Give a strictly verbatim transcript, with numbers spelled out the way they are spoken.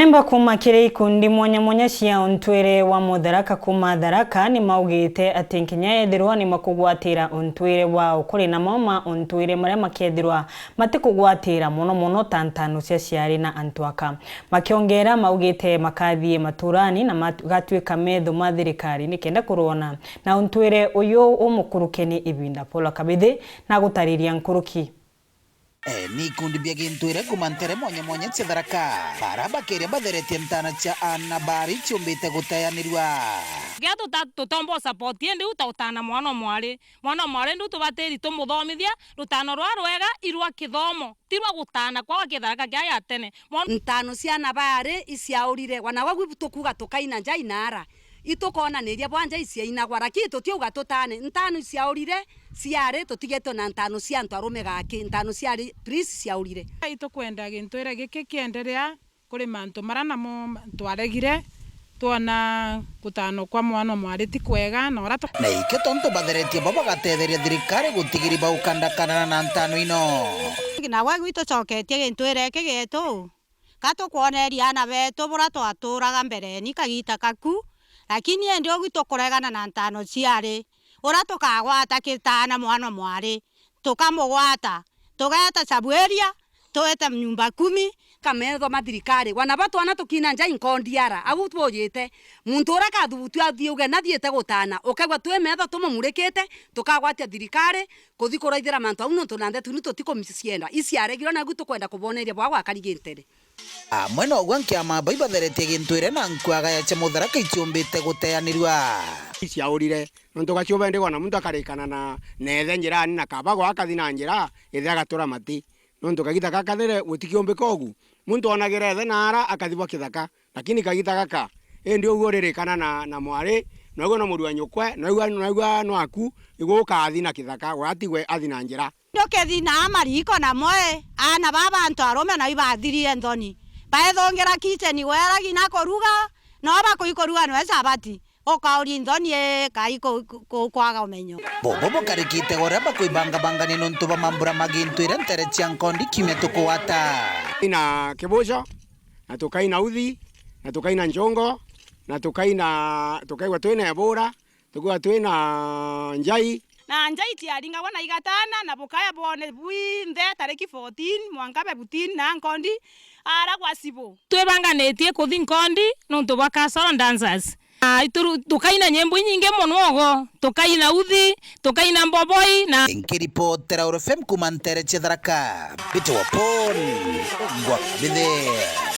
Memba kuuma kiri ikundi mwanya mwanya cia untwire wa Mutharaka kuuma Tharaka ni maugite ati nkinya ethirwa ni makugwatira untwire wao, kuri namo ma untwire maria makethirwa matikugwatira, mono mono ta ntano cia ciari na antu aka. Makiongera maugite makathie maturani na magatwika metho ma thirikari nikenda kurwana na untwire uyu umukuruke ni ibinda. Paula Kabithi na gutariria nkuruki. Ee, ni ikundi bia gintwire kuuma ntere mwanya mwanya cia Tharaka, bara bakiria batheretie ntana cia aana baari ciumbite guteanirua. Gia tuta-, tutomba u support, indi u ta utana mwana o mwari. Mwana o mwari ndu tubatiri tumuthomithia rutano rwa rwega, irwa kithomo, ti rwa gutana kwa gwa Kitharaka kia ya tene. Mwana Ntano cia aana baari iciaurire, wana gwagu tukuuga tukaina njai naara. Itukoonaniria bwa njai ciainagwa, lakini tutiauga tutane. Ntano ciaurire ciari, tutigetwe na ntano cia antu arume gaki, ntano ciari, please, ciaurire. Itukwenda gintwire giki kienderea kuri mantu mara namo twaregire, twona gutano kwa mwana o mwari ti kwega, na ura tu- Na iki tontu batheretie bo bagatetheria thirikari gutigiri baukandakana na ntano ino. Na gwe gwitu coketie gintwire iki gietu. Ka tukwoneria aana beetu buria twatuuraga mbereni kagiita kaku, lakini indi ugu tukuregana na ntano ciari, uria tukagwata kitaana mwana o mwari, tukamugwata, tugeeta cabu iria, twite nyumba kumi. Kameetho ma thirikari, wana ba twana tukiina nja inkondiara, au twujite. Muntu uria akathubutu athii uge nathiite gutaana, ukaigua twi meetho tumumurikite, tukagwatia thirikari, kuthi kuraithira mantu au, nontu na ndeto nitu tutikumicienda. Iciaregirwe, nagu tukwenda kuboneria bwa gwakari gintere. Amwe nogwa nkiama baibatheretie gintwire na nkuagaya cia Mutharaka iciumbite guteanirua. Iciaurire, nontu gaciuba indi gwana muntu akarikana na, na ithe njirani, na kaba gwa akathi na njira, ithe agatura mati. Nontu kagita gaka there gutikiumbika ugu. Muntu onagira ithe naara akathibwa kithaka, lakini kagita gaka, indi ugu uririkana na, na mwari, noigua no muru wa nyukwe, noigua, noigua no aku, iguka athi na kithaka, gwatigwe athi na njira. Ndukithi na mariko na moe, aana ba bantu arume nao ibathirire nthoni. Baethungira kitchen gweragi na kuruga, no bakui kuruga nwe sabati. Ukauri nthoni ii kai ku-, ku-, ku-, kwaga umenyo. Bobo bukarikite uria bakwibangabangania nontu bwa mambura ma gintwire ntere cia nkondi kiumia tukugwata. Ina kibuco, na tukaina uthi, na tukaina nchongo, na tukaina, tukaigua twina ebura, tukaigua twina njai, Na nja itiaringagwa na igatana, na bukaya bwone bwinthe tariki fourteen mwanka fifteen na nkondi ara gwa Cibu. Twibanganitie kuthi nkondi nontu bwa Castle Dancers. Na ituru-, tukaina nyimbo inyingi mono ugo, tukaina uthi, tukaina mboboi na Nkiripotera Oro F M kuuma ntere cia Tharaka, Mbitwa Paul Ngwa Mbithe.